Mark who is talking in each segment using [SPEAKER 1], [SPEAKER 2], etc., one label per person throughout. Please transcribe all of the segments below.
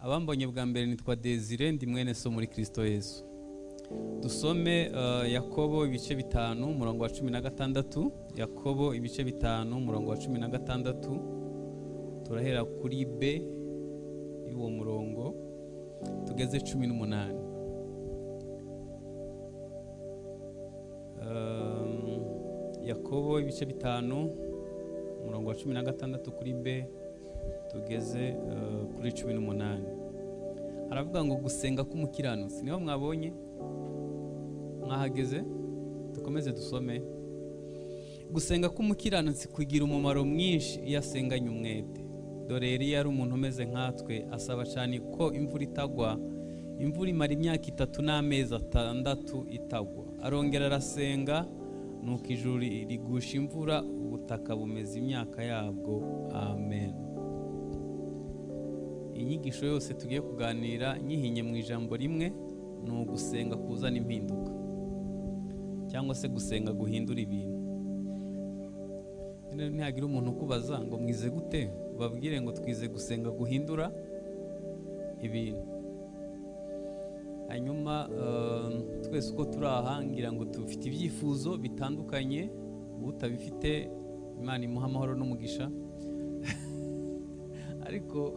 [SPEAKER 1] Abambonye bwa mbere, nitwa Desire, ndi mwene so muri Kristo Yesu. Dusome Yakobo ibice 5, umurongo wa 16. Yakobo ibice 5, umurongo wa 16, turahera kuri B y'uwo murongo tugeze 18. Yakobo ibice 5, umurongo wa 16 kuri B tugeze kuri 18. Haravuga ngo gusenga k'umukiranutsi. Niho mwabonye, mwahageze, dukomeze dusome. Gusenga k'umukiranutsi kugira umumaro mwinshi iyo asenganye umwete. Dore Eliya yari umuntu umeze nkatwe, asaba cyane ko imvura itagwa. Imvura imara imyaka 3 n'amezi 6 itagwa. Arongera arasenga, nuko ijuru rigusha imvura, ubutaka bumeza imyaka yabwo. Amen. Inyigisho yose tugiye kuganira nyihinye mu ijambo rimwe, ni ugusenga kuzana impinduka, cyangwa se gusenga guhindura ibintu. Ntihagira umuntu ukubaza ngo mwize gute, ubabwire ngo twize gusenga guhindura ibintu. Hanyuma twese uko turi aha, ngira ngo dufite ibyifuzo bitandukanye. Utabifite, Imana imuha amahoro n'umugisha, ariko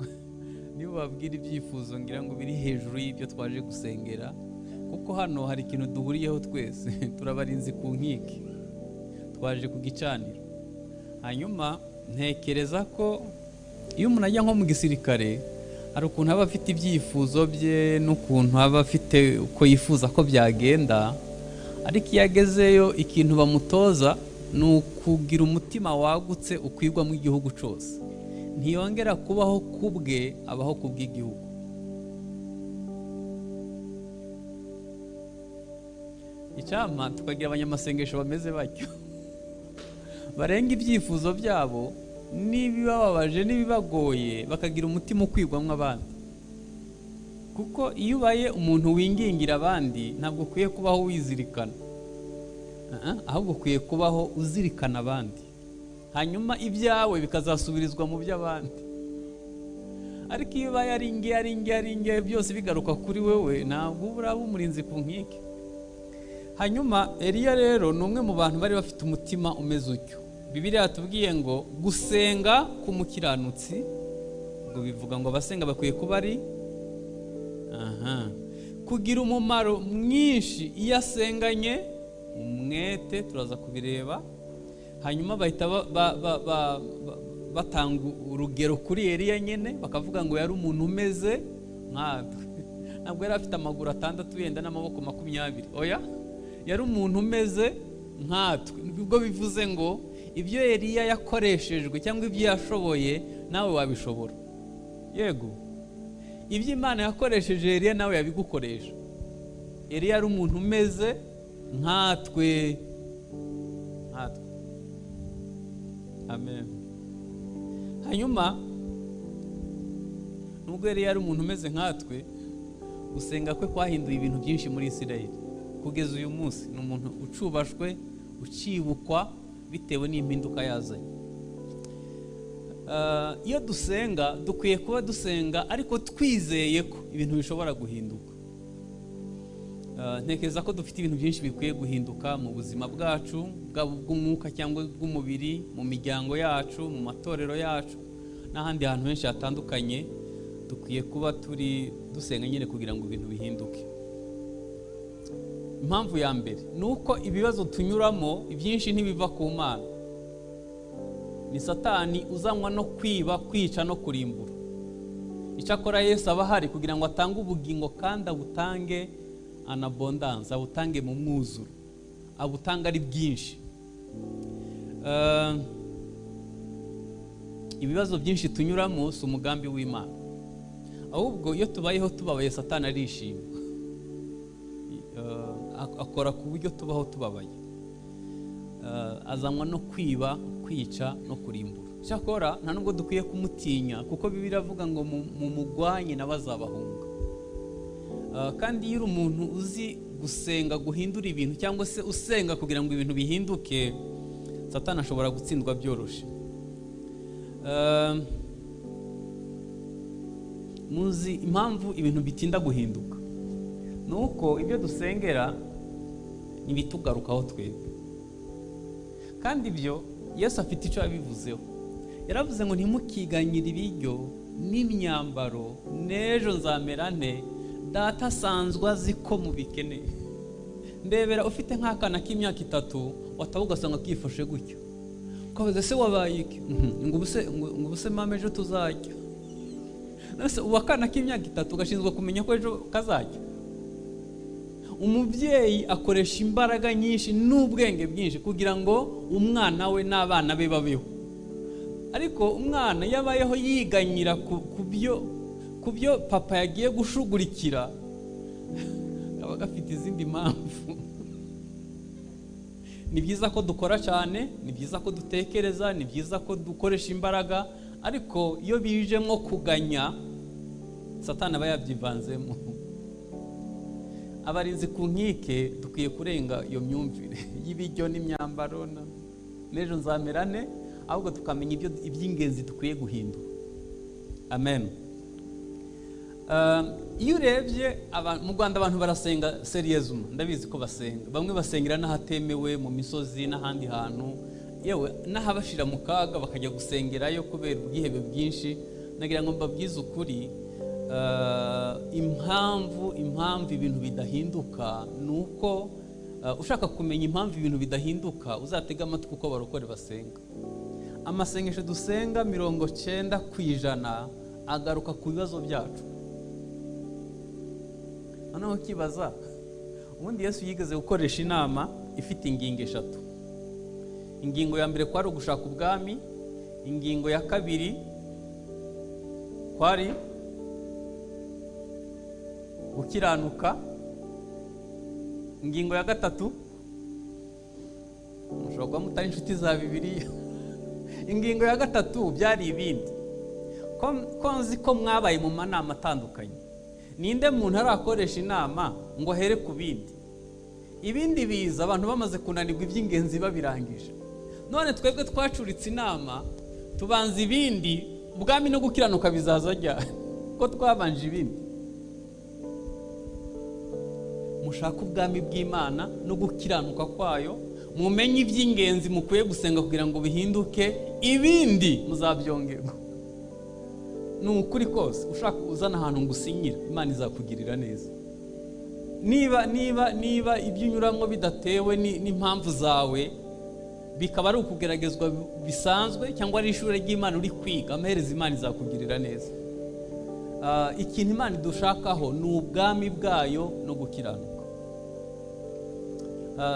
[SPEAKER 1] niba babwira ibyifuzo ngira ngo biri hejuru y'ibyo twaje gusengera, kuko hano hari ikintu duhuriyeho twese, turabarinzi ku nkike, twaje ku gicaniro. Hanyuma ntekereza ko iyo umuntu ajya nko mu gisirikare, hari ukuntu aba afite ibyifuzo bye n'ukuntu aba afite uko yifuza ko byagenda, ariko iyo agezeyo ikintu bamutoza ni ukugira umutima wagutse ukwigwamo igihugu cyose. Ntiyongera kubaho kubwe, abaho kubw'igihugu. Icyampa tukagira abanyamasengesho bameze batyo, barenga ibyifuzo byabo n'ibibababaje n'ibibagoye, bakagira umutima ukwigwamo abandi. Kuko iyo ubaye umuntu wingingira abandi, ntabwo ukwiye kubaho wizirikana, ahubwo ukwiye kubaho uzirikana abandi, hanyuma ibyawe bikazasubirizwa mu by'abandi. Ariko iyo ubaye ari nge ari nge ari nge, byose bigaruka kuri wewe, ntabwo uba uraba umurinzi ku nkike. Hanyuma Eliya rero ni umwe mu bantu bari bafite umutima umeze utyo. Bibiliya yatubwiye ngo gusenga k'umukiranutsi, ngo bivuga ngo abasenga bakwiye kuba ari kugira umumaro mwinshi iyo asenganye umwete, turaza kubireba. Hanyuma bahita batanga urugero kuri Eliya nyine, bakavuga ngo yari umuntu umeze nkatwe. Ntabwo yari afite amaguru 6 yenda n'amaboko 20, oya, yari umuntu umeze nkatwe. Ubwo bivuze ngo ibyo Eliya yakoreshejwe cyangwa ibyo yashoboye nawe wabishobora. Yego, ibyo Imana yakoresheje Eliya nawe yabigukoresha. Eliya yari umuntu umeze nkatwe, nkatwe. Amen. Hanyuma nubwo Eliya yari umuntu umeze nkatwe, gusenga kwe kwahinduye ibintu byinshi muri Isirayeli. Kugeza uyu munsi ni umuntu ucubashwe, ucibukwa bitewe n'impinduka yazanye. Iyo dusenga dukwiye kuba dusenga ariko twizeye ko ibintu bishobora guhinduka. Ntekereza ko dufite ibintu byinshi bikwiye guhinduka mu buzima bwacu, bwaba ubw'umwuka cyangwa ubw'umubiri, mu miryango yacu, mu matorero yacu n'ahandi hantu henshi hatandukanye. Dukwiye kuba turi dusenga nyine kugira ngo ibintu bihinduke. Impamvu ya mbere ni uko ibibazo tunyuramo ibyinshi ntibiva ku Mana, ni Satani uzanwa no kwiba, kwica no kurimbura. Icyakora Yesu aba ahari kugira ngo atange ubugingo, kandi abutange en abondance, abutange mu mwuzuro, abutange ari bwinshi. Ibibazo byinshi tunyuramo si umugambi w'Imana, ahubwo iyo tubayeho tubabaye Satani arishima, akora ku buryo tubaho tubabaye. Azanwa no kwiba, kwica no kurimbura. Cyakora nta nubwo dukwiye kumutinya, kuko Bibiliya iravuga ngo mumugwanye nawe azabahunga. Kandi iyo uri umuntu uzi gusenga guhindura ibintu, cyangwa se usenga kugira ngo ibintu bihinduke, Satani ashobora gutsindwa byoroshye. Muzi impamvu ibintu bitinda guhinduka? Ni uko ibyo dusengera ntibitugarukaho twebwe. Kandi ibyo Yesu afite icyo yabivuzeho. Yaravuze ngo: "Ntimukiganyire ibiryo n'imyambaro n'ejo nzamera nte. Data asanzwe azi ko mubikeneye." Ndebera ufite nk'akana k'imyaka 3, wataba ugasanga kifashe gutyo, ukabaza: "Se wabaye iki?" Ngo ubuse mama, ejo tuzajya?" None ubu akana k'imyaka 3 gashinzwe kumenya ko ejo kazajya? Umubyeyi akoresha imbaraga nyinshi n'ubwenge bwinshi kugira ngo umwana we n'abana be babeho. Ariko umwana iyo abayeho yiganyira ku byo papa yagiye gushugurikira, kaba gafite izindi mpamvu. Ni byiza ko dukora cyane, ni byiza ko dutekereza, ni byiza ko dukoresha imbaraga, ariko iyo bijemo kuganya, Satani aba yabyivanzemo. Abarinzi ku nkike dukwiye kurenga iyo myumvire y'ibiryo n'imyambaro n'ejo nzamera nte, ahubwo tukamenya ibyo iby'ingenzi dukwiye guhindura. Amen. Iyo urebye mu Rwanda, abantu barasenga sérieusement. Ndabizi ko basenga. Bamwe basengera n'ahatemewe, mu misozi n'ahandi hantu, yewe n'ahabashyira mu kaga, bakajya gusengerayo kubera ubwihebe bwinshi. Nagira ngo mbabwize ukuri, impamvu ibintu bidahinduka ni uko ushaka kumenya impamvu ibintu bidahinduka, uzatega amatwi uko abarokore basenga. Amasengesho dusenga, 90% agaruka ku bibazo byacu. Noneho ukibaza, ubundi Yesu yigeze gukoresha inama ifite ingingo eshatu. Ingingo ya mbere kwari ugushaka ubwami, ingingo ya kabiri kwari gukiranuka, ingingo ya gatatu, mushobora kuba mutari inshuti za Bibiliya, ingingo ya gatatu byari ibindi. Ko nzi ko mwabaye mu manama atandukanye, ninde muntu arakoresha inama ngo ahere ku bindi? Ibindi biza abantu bamaze kunanirwa, iby'ingenzi babirangije. None twebwe twacuritse inama, tubanza ibindi. Ubwami no gukiranuka bizaza ryari ko twabanje ibindi? Mushake ubwami bw'Imana no gukiranuka kwayo, mumenye iby'ingenzi mukwiye gusenga kugira ngo bihinduke, ibindi muzabyongerwa. Ni ukuri kose, ushaka uzana ahantu ngo usinyire, Imana izakugirira neza. Niba ibyo unyuramo bidatewe n'impamvu zawe, bikaba ari ukugeragezwa bisanzwe cyangwa ari ishuri ry'Imana uri kwiga, amaherezo Imana izakugirira neza. Ikintu Imana idushakaho ni ubwami bwayo no gukiranuka.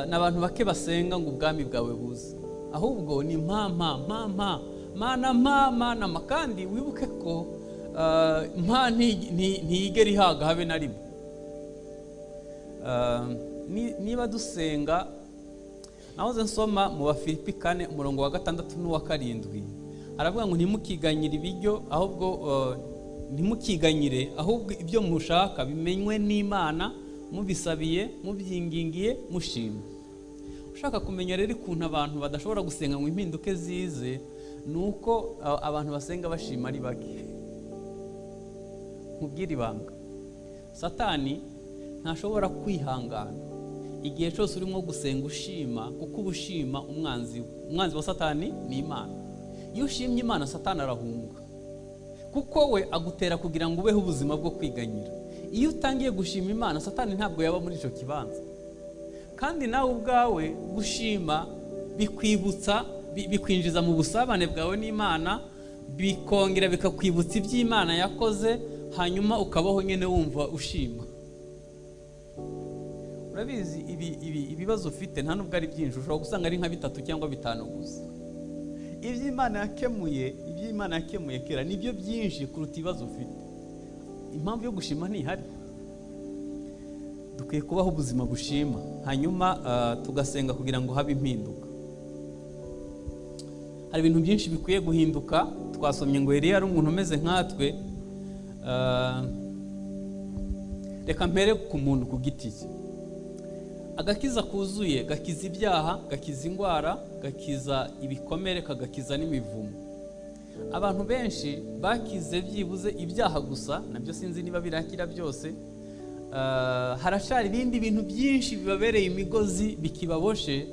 [SPEAKER 1] Ni abantu bake basenga ngo "Ubwami bwawe buze", ahubwo ni mpa, mpa, mpa, mpa, Mana, mpa, Mana, mpa. Kandi wibuke ko mpa ntiyigera ihaga habe na rimwe. Niba dusenga, nahoze nsoma mu Bafilipi 4, umurongo wa 6 n'uwa 7, aravuga ngo: "Ntimukiganyire ibiryo, ahubwo ntimukiganyire, ahubwo ibyo mushaka bimenywe n'Imana, mubisabiye, mubyingingiye, mushima." Ushaka kumenya rero ukuntu abantu badashobora gusenga ngo impinduke zize, ni uko abantu basenga bashima ari bake. Nkubwire ibanga: Satani ntashobora kwihangana igihe cyose urimo gusenga ushima, kuko uba ushima umwanzi we. Umwanzi wa Satani ni Imana. Iyo ushimye Imana, Satani arahunga, kuko we agutera kugira ngo ubeho ubuzima bwo kwiganyira. Iyo utangiye gushima Imana, Satani ntabwo yaba muri icyo kibanza. Kandi nawe ubwawe gushima bikwibutsa, bikwinjiza mu busabane bwawe n'Imana, bikongera bikakwibutsa iby'Imana yakoze, hanyuma ukabaho nyine wumva ushima. Urabizi, ibi ibibazo ufite nta nubwo ari byinshi, ushobora gusanga ari nka bitatu cyangwa bitanu gusa. Ibyo Imana yakemuye kera nibyo byinshi kuruta ibibazo ufite. Impamvu yo gushima ntihari. Dukwiye kubaho ubuzima bushima, hanyuma tugasenga kugira ngo habe impinduka. Hari ibintu byinshi bikwiye guhinduka. Twasomye ngo Eliya ari umuntu umeze nkatwe. Reka mpere ku muntu ku giti cye. Agakiza kuzuye gakiza ibyaha, gakiza indwara, gakiza ibikomere, kagakiza n'imivumo. Abantu benshi bakize byibuze ibyaha gusa, nabyo sinzi niba birakira byose. Harashari ibindi bintu byinshi bibabereye imigozi bikibaboshe.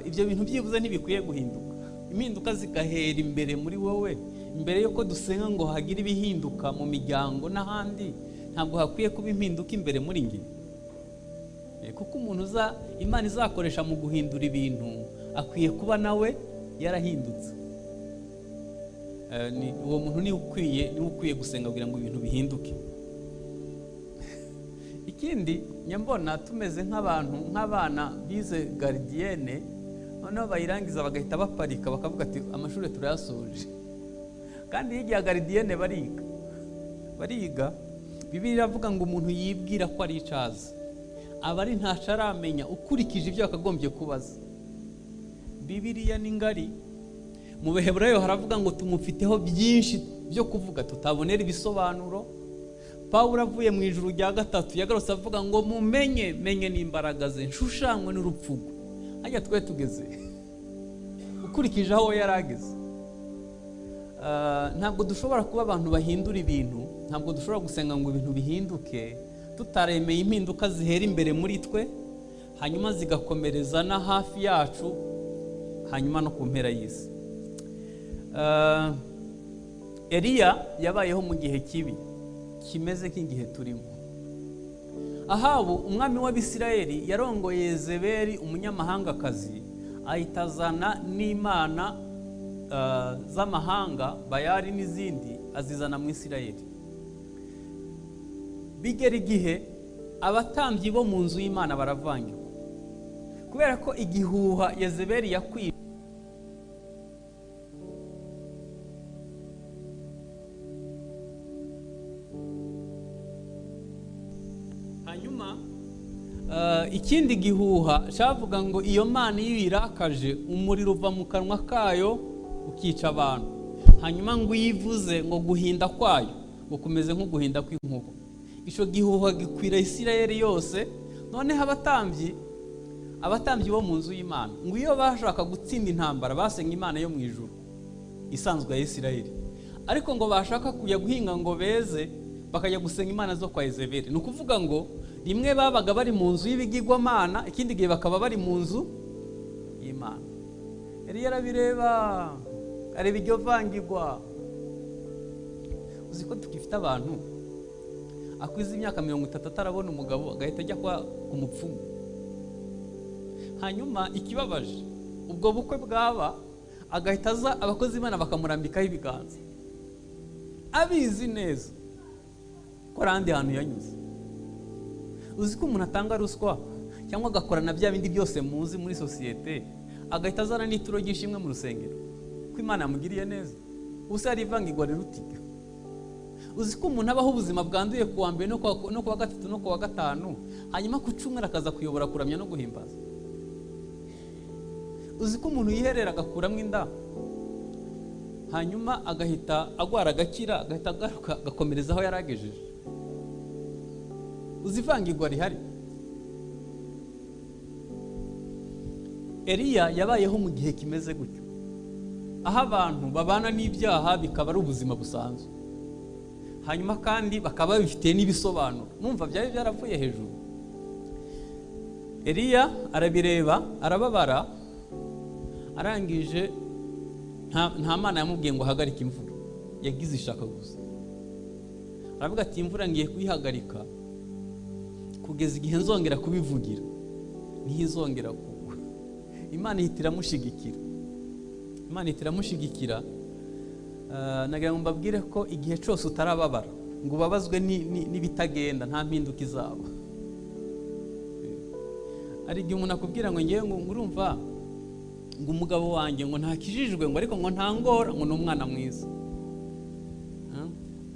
[SPEAKER 1] Ibyo bintu byibuze ntibikwiye guhinduka. Impinduka zigahera imbere muri wowe. Imbere yuko dusenga ngo hagire ibihinduka mu miryango n'ahandi, ntabwo hakwiye kuba impinduka imbere muri nge. Kuko umuntu uza Imana izakoresha mu guhindura ibintu akwiye kuba nawe yarahindutse. Uwo muntu ni ukwiye gusenga kugira ngo ibintu bihinduke. Ikindi nyambona tumeze nk'abantu nk'abana bize gardienne, noneho bayirangiza bagahita baparika bakavuga ati amashuri turayasoje. Kandi yigiye gardienne bariga. Bibiliya iravuga ngo umuntu yibwira ko ari icaza aba ari ntaco aramenya ukurikije ibyo yakagombye kubaza. Bibiliya ni ngari. Mu Baheburayo haravuga ngo tumufiteho byinshi byo kuvuga tutabonera ibisobanuro. Pawulo avuye mu ijuru rya gatatu yagarutse avuga ngo mumenye menye n'imbaraga ze nshushanywe n'urupfu rwe. Hajya twe tugeze ukurikije aho yarageze. Ntabwo dushobora kuba abantu bahindura ibintu, ntabwo dushobora gusenga ngo ibintu bihinduke tutaremeye impinduka zihera imbere muri twe, hanyuma zigakomereza na hafi yacu, hanyuma no ku mpera y'isi. Eliya yabayeho mu gihe kibi kimeze nk'igihe turimo. Ahabu umwami w'Abisirayeli yarongoye Yezebeli umunyamahangakazi, ahita azana n'imana z'amahanga Bayali n'izindi, azizana mu Isirayeli. Bigera igihe abatambyi bo mu nzu y'Imana baravangirwa, kubera ko igihuha Yezebeli yakwiye Hanyuma ikindi gihuha cyavuga ngo iyo mana iyo irakaje umuriro uva mu kanwa kayo ukica abantu. Hanyuma ngo uyivuze ngo guhinda kwayo ngo kumeze nko guhinda kw'inkuba. Ico gihuha gikwira Isirayeli yose. Noneho abatambyi bo mu nzu y'Imana ngo iyo bashaka gutsinda intambara basenga Imana yo mu ijuru isanzwe ya Isirayeli, ariko ngo bashaka kujya guhinga ngo beze bakajya gusenga imana zo kwa Yezebeli. Ni ukuvuga ngo rimwe babaga bari mu nzu y'ibigirwamana, ikindi gihe bakaba bari mu nzu y'Imana. Eliya arabireba, areba iryo vangirwa. Uzi ko tukifite abantu akwiza imyaka 30 atarabona umugabo agahita ajya ku mupfumu. Hanyuma ikibabaje ubwo bukwe bwaba agahita aza abakozi b'Imana bakamurambikaho ibiganza, abizi neza ko ari hantu yanyuze. Uzi ko umuntu atanga ruswa cyangwa agakora na bya bindi byose muzi muri sosiyete, agahita azana n'ituro ry'ishimwe mu rusengero ko Imana yamugiriye neza. Ubusa ari ivangirwa rirutika. Uzi ko umuntu abaho ubuzima bwanduye ku wa mbere no ku wa gatatu no ku wa gatanu, hanyuma ku cyumweru akaza kuyobora kuramya no guhimbaza. Uzi ko umuntu yiherera agakuramo inda, hanyuma agahita agwara agakira, agahita agaruka agakomereza aho yaragejeje. Uzi ivangirwa rihari. Eliya yabayeho mu gihe kimeze gutyo, aho abantu babana n'ibyaha bikaba ari ubuzima busanzwe, hanyuma kandi bakaba babifitiye n'ibisobanuro. Mwumva byari byaravuye hejuru. Eliya arabireba arababara, arangije nta mana yamubwiye ngo ahagarike imvura, yagize ishaka gusa. Aravuga ati imvura ngiye kuyihagarika kugeza igihe nzongera kubivugira, ntizongera kugwa. Imana ihita iramushigikira. Imana ihita iramushigikira. Nagira ngo mbabwire ko igihe cyose utarababara ngo ubabazwe n'ibitagenda, nta mpinduka izaba. Ari igihe umuntu akubwira ngo ngewe ngo urumva ngo umugabo wanjye ngo ntakijijwe ngo ariko ngo ntangora ngo ni umwana mwiza.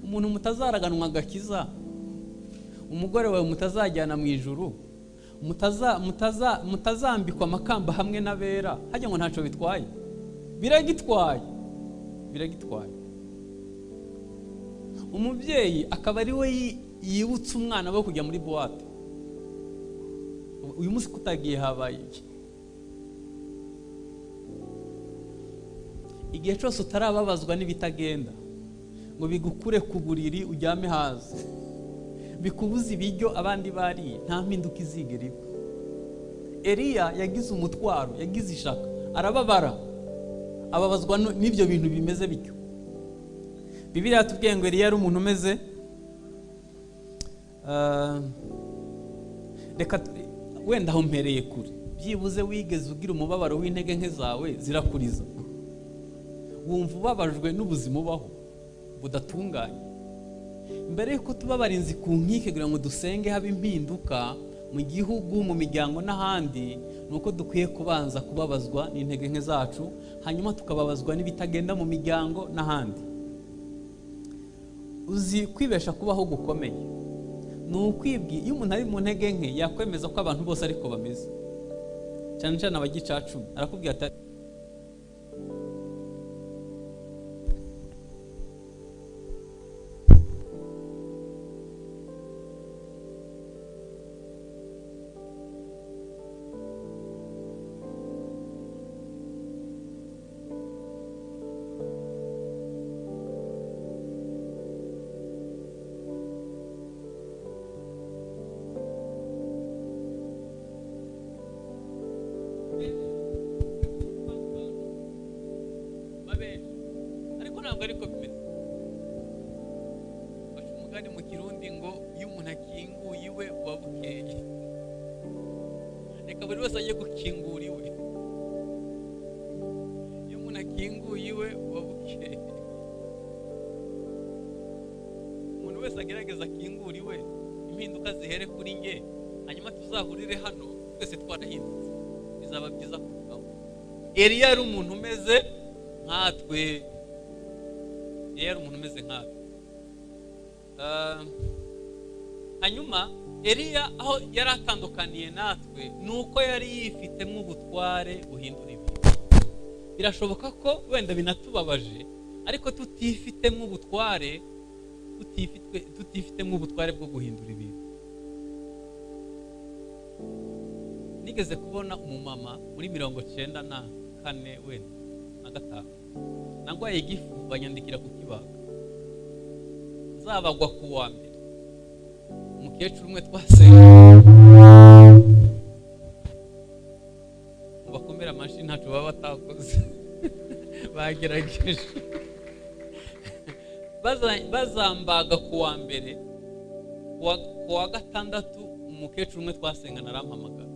[SPEAKER 1] Umuntu mutazaraganwa agakiza, umugore wawe mutazajyana mu ijuru, mutazambikwa amakamba hamwe n'abera, hajya ngo ntaco bitwaye. Biragitwaye, biragitwaye. Umubyeyi akaba ari we yibutsa umwana we kujya muri boîte. Uyu munsi kutagiye habaye iki? Igihe cyose utarababazwa n'ibitagenda ngo bigukure ku buriri ujyame hasi, bikubuza ibiryo abandi bariye, nta mpinduka izigera iba. Eliya yagize umutwaro, yagize ishaka, arababara, ababazwa n'ibyo bintu bimeze bityo. Bibiliya yatubwiye ngo Eliya yari umuntu umeze, reka wenda aho mpereye kure, byibuze wigeze ugira umubabaro w'intege nke zawe zirakuriza, wumva ubabajwe n'ubuzima ubaho budatunganye. Mbere yuko tuba abarinzi ku nkike kugira ngo dusenge habe impinduka mu gihugu, mu miryango n'ahandi, ni uko dukwiye kubanza kubabazwa n'intege nke zacu, hanyuma tukababazwa n'ibitagenda mu miryango n'ahandi. Uzi kwibesha kubaho gukomeye ni ukwibwira. Iyo umuntu ari mu ntege nke yakwemeza ko abantu bose ariko bameze, cyane cyane abagicacumi, arakubwira ati ariko bimeze. Baca umugani mu Kirundi ngo iyo umuntu akinguye iwe buba bukeye. Reka buri wese ajye gukingura iwe. Iyo umuntu akinguye iwe buba bukeye. Umuntu wese agerageza akingura iwe, impinduka zihere kuri nge, hanyuma tuzahurire hano twese twarahindutse, bizaba byiza kurushaho. Eliya yari umuntu umeze nkatwe. Yari umuntu umeze nkatwe. Hanyuma Eliya aho yari atandukaniye natwe ni uko yari yifitemo ubutware buhindura ibintu. Birashoboka ko wenda binatubabaje, ariko tutifitemo ubutware, tutifitemo ubutware bwo guhindura ibintu. Nigeze kubona umumama muri 94 wenda na 5, nagwaye igifu banyandikira kukibaga, nzabagwa ku wa mbere. Umukecuru umwe twasenga, bakomera amashyi ntacyo baba batakoze, bagerageje. Bazambaga ku wa mbere, ku wa gatandatu umukecuru umwe twasengana arampamagara,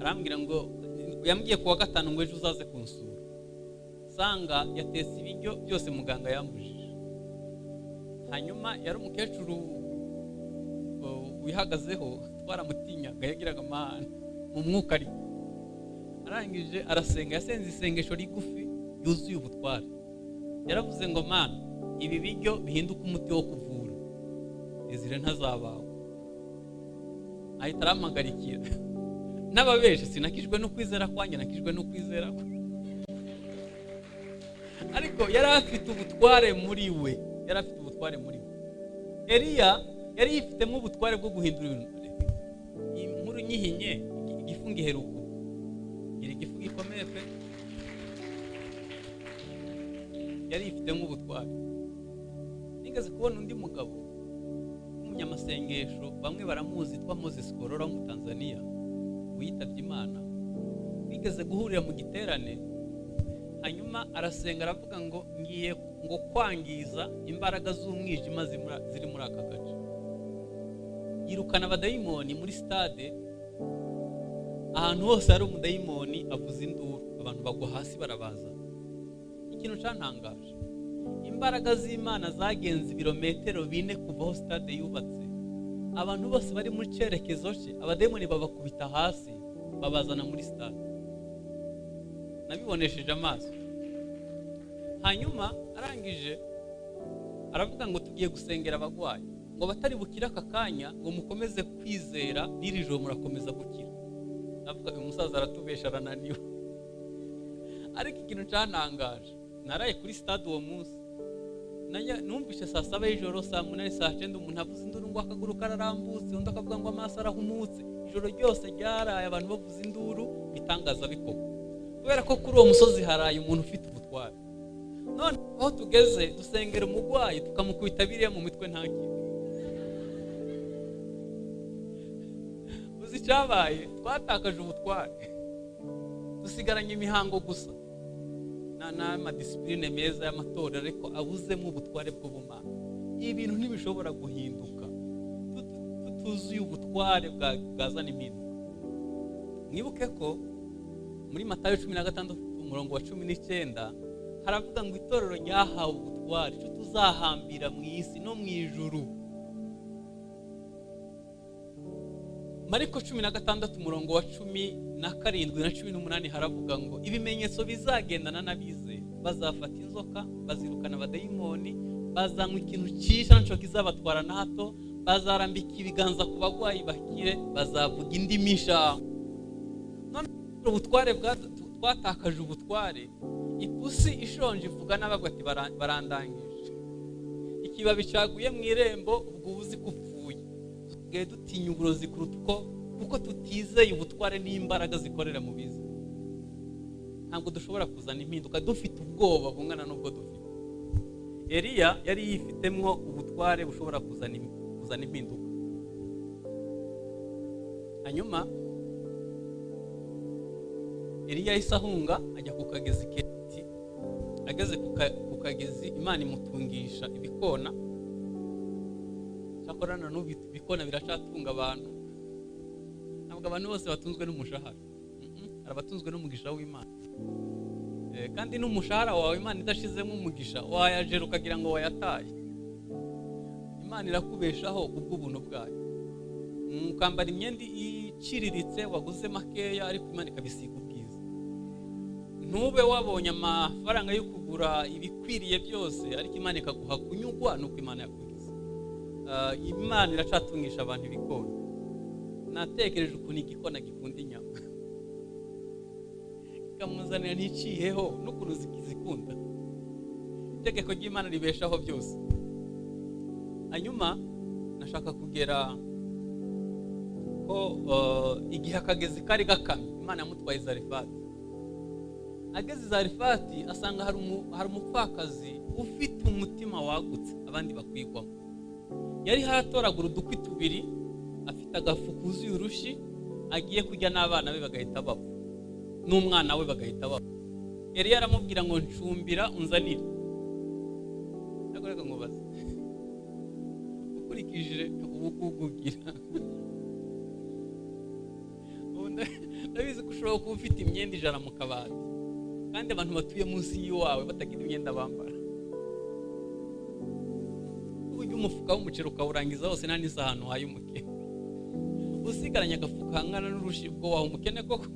[SPEAKER 1] arambwira ngo, yambwiye ku wa gatanu ngo ejo uzaze kunsura. Sanga yatetse ibiryo byose muganga yambujije. Hanyuma yari umukecuru wihagazeho, twaramutinyaga, yagiraga amahane mu mwuka. Ariko arangije arasenga, yasenze isengesho rigufi ryuzuye ubutware. Yaravuze ngo Mana, ibi biryo bihinduka umuti wo kuvura, Ezira ntazabagwa. Ahita arampagarikira. N'ababeshe sinakijwe no kwizera kwanjye, nakijwe no kwizera kwe. Ariko yari afite ubutware muri we, yari afite ubutware muri we. Eliya yari yifitemo ubutware bwo guhindura ibintu. Inkuru nyihinye, igifu ngiheruka, iri gifu gikomeye pe. Yari yifitemo ubutware. Nigeze kubona undi mugabo w'umunyamasengesho, bamwe baramuzi, yitwa Moses Korora wo mu Tanzania, witabye Imana. Bigeze guhurira mu giterane, hanyuma arasenga aravuga ngo ngiye ngo kwangiza imbaraga z'umwijima ziri muri aka gace. Yirukana abadayimoni muri stade, ahantu hose hari umudayimoni avuza induru, abantu bagwa hasi barabaza. Ikintu cyantangaje, imbaraga z'Imana zagenze ibirometero 4 kuva aho stade yubatse. Abantu bose bari muri cyerekezo cye, abadayimoni babakubita hasi, babazana muri stade. Nabibonesheje amaso. Hanyuma arangije aravuga ngo tugiye gusengera abagwayi, ngo batari bukira aka kanya, ngo mukomeze kwizera, n'iri joro murakomeza gukira. Navuga uyu musaza aratubesha, arananiwe. Ariko ikintu cyantangaje, naraye kuri stade uwo munsi, numvise saa 7 y'ijoro, saa 8, saa 9, umuntu avuza induru ngo akaguru kararambutse, undi akavuga ngo amaso arahumutse. Ijoro ryose ryaraye abantu bavuza induru, bitangaza bikorwa. Kubera ko kuri uwo musozi haraye umuntu ufite ubutware. None aho tugeze dusengera umugwayi tukamukubita biriya mu mitwe nta kintu. Uzi icyabaye? Twatakaje ubutware, dusigaranye imihango gusa n'amadisipurine meza y'amatorero, ariko abuzemo ubutware bw'ubumana. Ibintu ntibishobora guhinduka tutuzuye ubutware bwazana impinduka. Mwibuke ko muri Matayo 16 umurongo wa 19 haravuga ngo itorero ryahawe ubutware, icyo tuzahambira mu isi no mu ijuru. Mariko 16 umurongo wa 17 na 18 haravuga ngo ibimenyetso bizagendana n'abizera, bazafata inzoka, bazirukana abadayimoni, bazanywa ikintu cyisha nco kizabatwara na hato, bazarambika ibiganza ku bagwayi bakire, bazavuga indimi nshya. None ubutware twatakaje ubutware. Ipusi ishonje ivuga n'abagwa ati barandangije. Ikibabi cyaguye mu irembo ubwo uzi kupfuye. Tugiye dutinya uburozi kuruta uko kuko tutizeye ubutware n'imbaraga zikorera mu bize. Ntabwo dushobora kuzana impinduka dufite ubwoba bungana n'ubwo dufite. Eliya yari yifitemwo ubutware bushobora kuzana impinduka. Hanyuma Eliya yahise ahunga ajya ku kagezi Keriti. Ageze ku kagezi Imana imutungisha ibikona. Cyakorana n'ubu ibikona biracatunga abantu. Ntabwo abantu bose batunzwe n'umushahara. Hari abatunzwe n'umugisha w'Imana. Kandi n'umushahara wawe Imana idashizemo umugisha wayajera ukagira ngo wayataye. Imana irakubeshaho kubw'ubuntu bwayo. Ukambara imyenda iciriritse waguze makeya, ariko Imana ikabisiga ubwiza. Ntube wabonye amafaranga yo kugura ibikwiriye byose, ariko Imana ikaguha kunyugwa nuko Imana yakugize. Imana iracatungisha abantu ibikona. Natekereje ukuntu igikona gikunda inyama, ikamuzanira nticiyeho n'ukuntu zikizikunda. Itegeko ry'Imana ribeshaho byose. Hanyuma nashaka kugera ko igihe akagezi kari gakamye, Imana yamutwaye Zarefati. Ageze Zarefati asanga hari umupfakazi ufite umutima wagutse abandi bakwigwamo. Yari haratoragura udukwi tubiri, afite agafu kuzuye urushi, agiye kujya n'abana be bagahita bapfa, n'umwana we bagahita bapfa. Eliya aramubwira ngo ncumbira unzanire. Reka nkubaze, ukurikije ubugugugira, ndabizi ko ushobora kuba ufite imyenda 100 mu kabati, kandi abantu batuye munsi y'iwawe batagira imyenda bambara. Ujya umufuka w'umuceri ukawurangiza wose nta n'isahani uhaye umukene, usigaranye agafuka kangana n'urushi, ubwo waha umukene koko?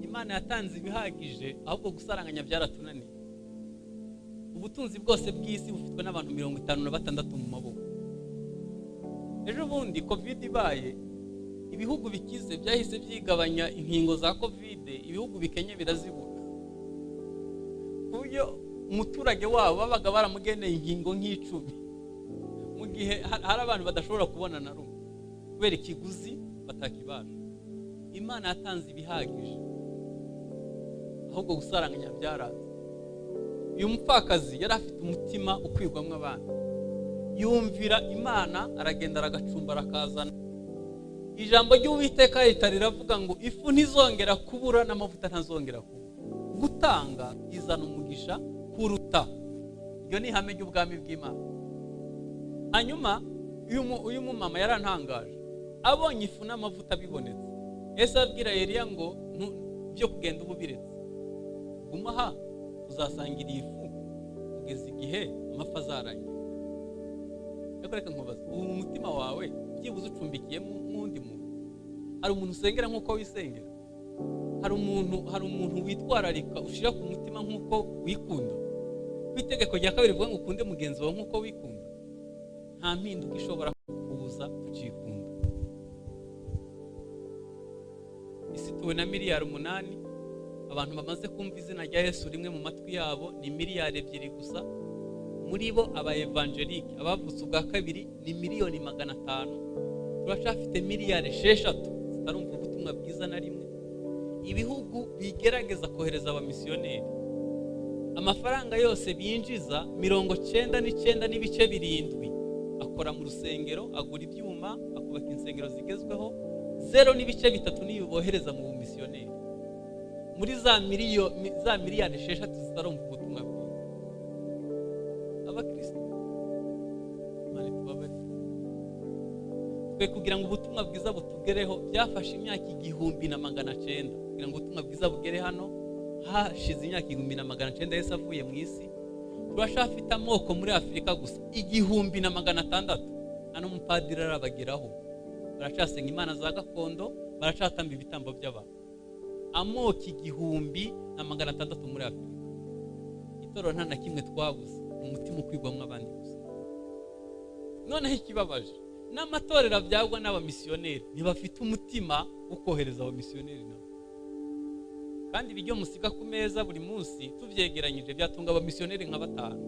[SPEAKER 1] Imana yatanze ibihagije, ahubwo gusaranganya byaratunaniye. Ubutunzi bwose bw'isi bufitwe n'abantu 56 mu maboko. Ejo bundi Covid ibaye, ibihugu bikize byahise byigabanya inkingo za Covid, ibihugu bikenye birazibura. Ku buryo umuturage wabo babaga baramugeneye inkingo nk'icumi, mu gihe hari abantu badashobora kubona na rumwe kubera ikiguzi batakibasha. Imana yatanze ibihagije, ahubwo gusaranganya byaranze. Uyu mupfakazi yari afite umutima ukwigwamo abana, yumvira Imana, aragenda aragacumba arakazana. Ijambo ry'Uwiteka rita riravuga ngo ifu ntizongera kubura n'amavuta ntazongera kubura. Gutanga izana umugisha kuruta. Iryo ni ihame ry'ubwami bw'Imana. Hanyuma uyu mumama yarantangaje, abonye ifu n'amavuta bibonetse, Yesu abwira Eliya ngo byo kugenda ubu biretse, guma aha tuzasangira iyi fu kugeza igihe amapfa azarangira. Ariko reka nkubaze, ubu mu mutima wawe byibuze ucumbikiyemo n'undi muntu? Hari umuntu usengera nk'uko wisengera? Hari umuntu witwararika ushira ku mutima nk'uko wikunda? Ku itegeko rya kabiri rivuga ngo ukunde mugenzi wawe nk'uko wikunda. Nta mpinduka ishobora kuza tukikunda. Isi ituwe na miliyari 8, abantu bamaze kumva izina rya Yesu rimwe mu matwi yabo ni miliyari 2 gusa. Muri bo aba evangelike abavutse ubwa kabiri ni miliyoni 500. Turacafite miliyari 6 zitarumva ubutumwa bwiza na rimwe. Ibihugu bigerageza kohereza abamisiyoneri Amafaranga yose binjiza, 99.7 akora mu rusengero, agura ibyuma, akubaka insengero zigezweho. 0.3 niyo bohereza mu bumisiyoneri muri za miliyari 6 zitarumva ubutumwa bwiza. Abakristo, Imana itubabarire. Twe kugira ngo ubutumwa bwiza butugereho byafashe imyaka 1900 kugira ngo ubutumwa bwiza bugere hano. Hashize imyaka 1900 Yesu avuye mu isi. Turashafite amoko muri Afurika gusa 1600, hano umupadiri arabageraho. Baracasenga imana za gakondo, baracatamba ibitambo by'abantu. Amoko 1600 muri Afurika. Itorero nta na kimwe twabuze, ni umutima ukwigwamo abandi gusa. Noneho ikibabaje, n'amatorero abyagwa n'abamisiyoneri ntibafite umutima wo kohereza abamisiyoneri nabo. Kandi ibiryo musiga ku meza buri munsi, tubyegeranyije byatunga abamisiyoneri nka batanu.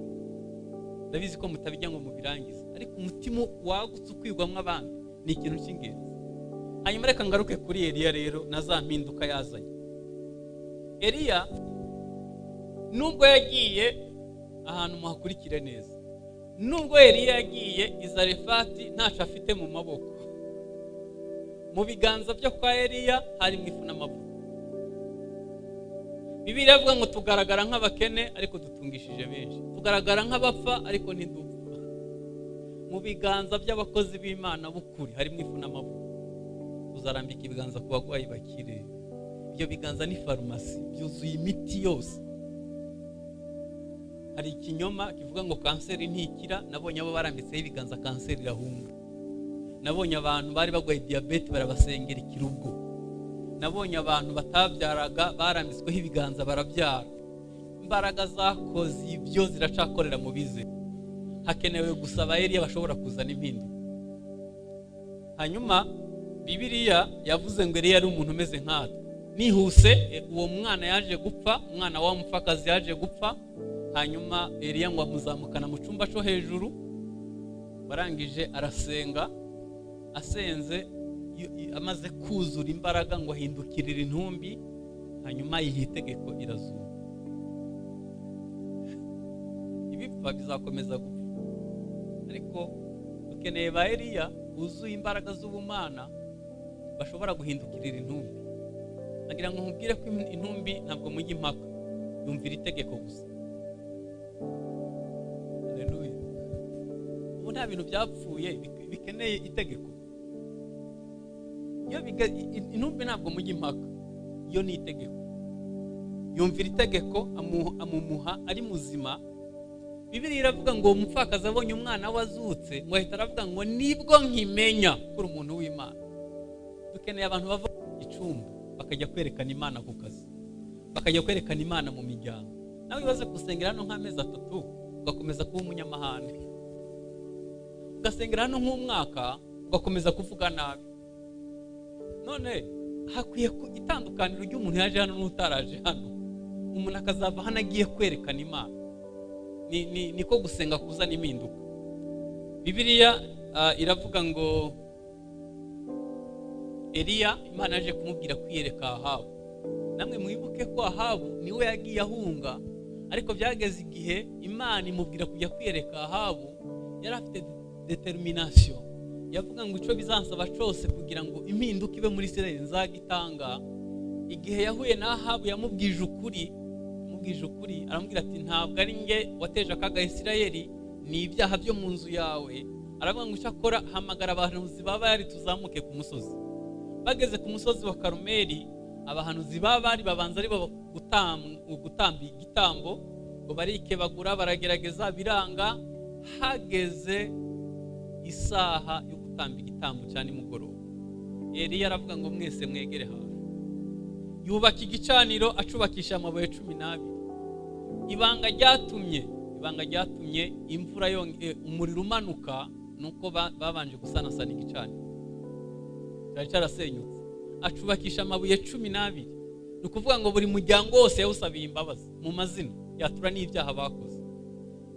[SPEAKER 1] Ndabizi ko mutabijya ngo mubirangize, ariko umutima wagutse ukwigwamo abandi ni ikintu cy'ingenzi. Hanyuma reka ngaruke kuri Eliya rero na za mpinduka yazanye. Eliya nubwo yagiye ahantu, muhakurikire neza, nubwo Eliya yagiye i Zarefati ntacyo afite mu maboko, mu biganza byo kwa Eliya harimo ifu n'amavuta. Bibiliya iravuga ngo tugaragara nk'abakene ariko dutungishije benshi, tugaragara nk'abapfa ariko ntidupfa. Mu biganza by'abakozi b'Imana b'ukuri harimo ifu n'amavuta. Tuzarambika ibiganza ku barwayi bakire. Ibyo biganza ni farumasi, byuzuye imiti yose. Hari ikinyoma kivuga ngo kanseri ntikira. Nabonye abo barambitseho ibiganza kanseri irahunga. Nabonye abantu bari barwaye diyabete barabasengera ikira ubwo. Nabonye abantu batabyaraga barambitsweho ibiganza barabyara. Imbaraga zakoze ibyo ziracakorera mu bize. Hakenewe gusa aba Eliya bashobora kuzana impinduka. Hanyuma Bibiliya yavuze ngo Eliya yari umuntu umeze nkatwe. Nihuse, uwo mwana yaje gupfa, umwana wa mupfakazi yaje gupfa. Hanyuma Eliya ngo amuzamukana mu cyumba cyo hejuru, barangije arasenga. Asenze, amaze kuzura imbaraga, ngo ahindukirire intumbi, hanyuma yiha itegeko, irazuka. Ibipfa bizakomeza gupfa, ariko dukeneye ba Eliya buzuye imbaraga z'ubumana bashobora guhindukirira intumbi. Nagira ngo nkubwire ko intumbi ntabwo mujya impaka, yumvira itegeko gusa. Haleluya! Ubu nta bintu byapfuye bikeneye itegeko. Iyo intumbi ntabwo mujya impaka, iyo ni itegeko, yumvira itegeko. Amumuha ari muzima. Bibiliya iravuga ngo uwo mupfakazi abonye umwana we azutse, ngo ahita aravuga ngo nibwo nkimenya ko uri umuntu w'Imana. Dukeneye abantu bava mu gicumbi bakajya kwerekana Imana ku kazi, bakajya kwerekana Imana mu miryango. Nawe ibaze gusengera hano nk'amezi 3 ugakomeza kuba umunyamahane, ugasengera hano nk'umwaka ugakomeza kuvuga nabi. None hakwiye itandukaniro ry'umuntu yaje hano n'utaraje hano. Umuntu akazava hano agiye kwerekana Imana. Niko gusenga kuzana impinduka. Bibiliya iravuga ngo Eliya Imana yaje kumubwira kwiyereka Ahabu. Namwe mwibuke ko Ahabu niwe yagiye ahunga, ariko byageze igihe Imana imubwira kujya kwiyereka Ahabu. Yari afite determination, yavuga ngo icyo bizansaba cyose kugira ngo impinduka ibe muri Israel nzagitanga. Igihe yahuye na Ahabu yamubwije ukuri, yamubwije ukuri, aramubwira ati ntabwo ari nge wateje akaga Israel, ni ibyaha byo mu nzu yawe. Aravuga ngo icyo akora, hamagara abahanuzi ba Bayali tuzamuke ku musozi. Bageze ku musozi wa Karumeli, abahanuzi ba Bali babanza ari bo gutamba igitambo, ngo barikebagura, baragerageza biranga. Hageze isaha yo gutamba igitambo cya nimugoroba, Eliya aravuga ngo mwese mwegere hafi. Yubaka igicaniro, acubakisha amabuye 12. Ibanga ryatumye imvura umuriro umanuka nuko babanje gusanasana igicaniro cyari cyarasenyutse. Acubakisha amabuye 12, ni ukuvuga ngo buri muryango wose yawusabiye imbabazi mu mazina, yatura n'ibyaha bakoze.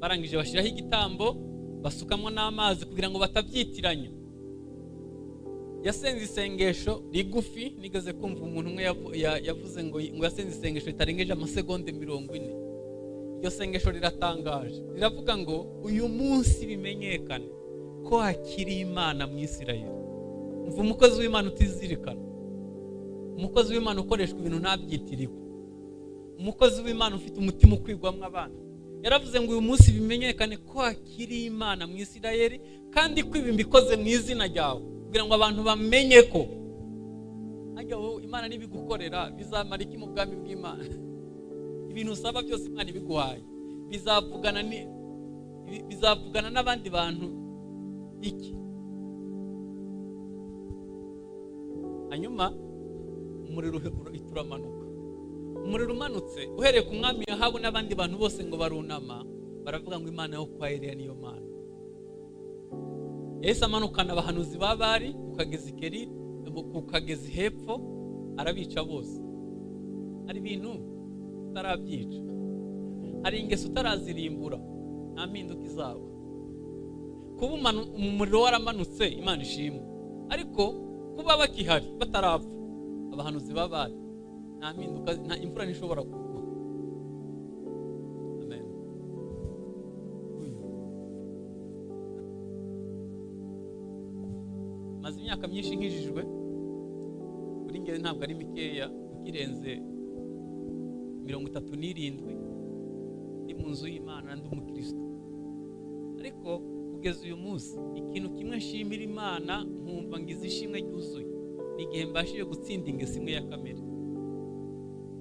[SPEAKER 1] Barangije bashyiraho igitambo, basukamo n'amazi kugira ngo batabyitiranya. Yasenze isengesho rigufi. Nigeze kumva umuntu umwe yavuze ngo yasenze isengesho ritarengeje amasegonde 40. Iryo sengesho riratangaje, riravuga ngo uyu munsi bimenyekane ko hakiri Imana mu Isirayeli. Umva umukozi w'Imana utizirikana, umukozi w'Imana ukoreshwa ibintu ntabyitirirwe, umukozi w'Imana ufite umutima ukwigwamo abana. Yaravuze ngo uyu munsi bimenyekane ko hakiri Imana mu Isirayeli, kandi ko ibi mbikoze mu izina ryawe, kugira ngo abantu bamenye ko hajya wowe Imana nibigukorera bizamara iki mu bwami bw'Imana. Ibintu usaba byose Imana ibiguhaye bizavugana n'abandi bantu iki. Hanyuma umuriro uramanuka. Umuriro umanutse uhereye ku mwami Ahabu n'abandi bantu bose ngo barunama, baravuga ngo Imana yo kwa Eliya niyo Mana. Yahise amanukana abahanuzi ba Bali ku kagezi Keri, ku kagezi hepfo, arabica bose. Hari ibintu utarabyica, hari ingeso utarazirimbura, nta mpinduka izaba. Kuba umuriro waramanutse Imana ishimwe, ariko kuba bakihari batarapfa abahanuzi ba Bali, nta mpinduka, nta imvura ntishobora kugwa. Amen. Maze imyaka myinshi nkijijwe, kuri nge ntabwo ari mikeya, ukirenze 37 ndi mu nzu y'Imana, ndi umukristo. Ariko kugeza uyu munsi ikintu kimwe nshimira Imana nkumva ngize ishimwe ryuzuye, ni igihe mbashije gutsinda ingeso imwe ya kamere.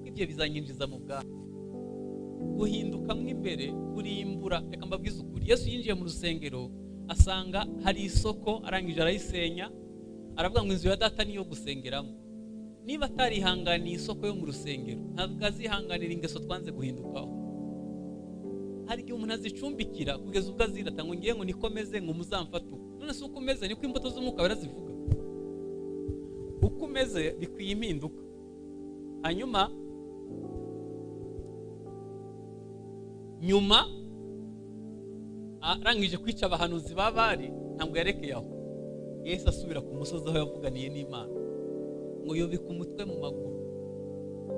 [SPEAKER 1] Ibyo bizanyinjiza mu bwami. Guhinduka mo imbere kurimbura. Reka mbabwize ukuri, Yesu yinjiye mu rusengero asanga hari isoko, arangije arayisenya, aravuga ngo inzu ya data niyo gusengeramo. Niba atarihanganiye isoko yo mu rusengero, ntabwo azihanganira ingeso twanze guhindukaho. Hari igihe umuntu azicumbikira kugeza ubwo azirata ngo ngiye ngo nikomeze ngo muzamfate uko. None se uko umeze niko imbuto z'umwuka barazivuga. Uko umeze bikwiye impinduka. Hanyuma nyuma arangije kwica abahanuzi ba Bali, ntabwo yarekeye aho. Yesu asubira ku musozi aho yavuganiye n'Imana, ngo yubike umutwe mu maguru,